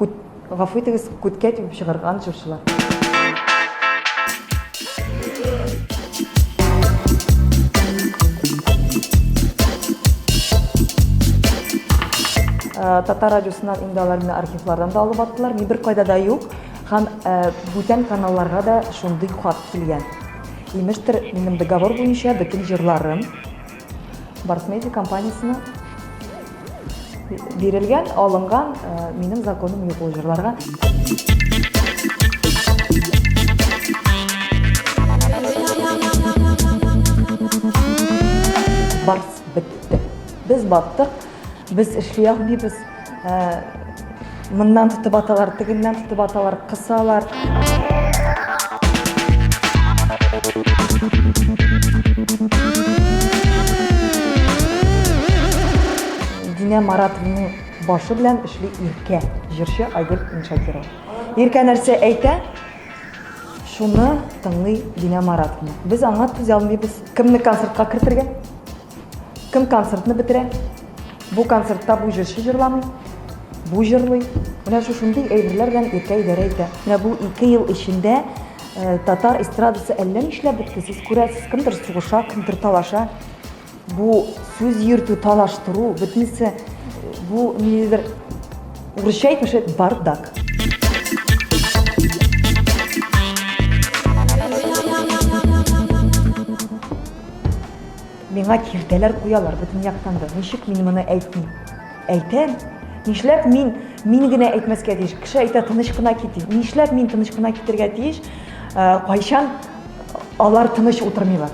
Күт, гафу итегез, күткә тибеп чыгарган җырчылар. Татар радиосыннан инде алар мине архивлардан да алып аттылар. Мин беркайда да юк. Һәм бүтән каналларга да шундый хат килгән. Имештер, минем договор буенча бөтен җырларым Барс Медиа компаниясенә бирелгән, алынган, минем законым юк ул җырларга. Барс бетте. Без баттык, без эшли алмыйбыз. Моннан тотып аталар, тегеннән тотып аталар, кысалар. Динә Маратовның башы белән эшли Иркә, җырчы Айгөл Миншакирова. Иркә нәрсә әйтә, шуны тыңлый Динә Маратовна. Без аңа түзә алмыйбыз. Кемне концертка кертергә? Кем концертны бетерә? Бу концертта бу җырчы җырламый, бу җырлый. Менә шушындый әйберләр белән Иркә идарә итә. Менә бу ике ел эчендә э, татар эстрадасы әллә нишләп бетте. Сез күрәсез, кемдер сугыша, кемдер талаша. Бу сүз йөртү, талаштыру, бөтенесе э, бу ниндидер урысча әйтмешли бардак. Миңа киртәләр куялар бөтен яктан да. Ничек мин моны әйтмим? Әйтәм. Нишләп мин мин генә әйтмәскә тиеш? Кеше әйтә тыныч кына кит. Нишләп мин тыныч кына китергә тиеш? Э, кайчан алар тыныч утырмыйлар?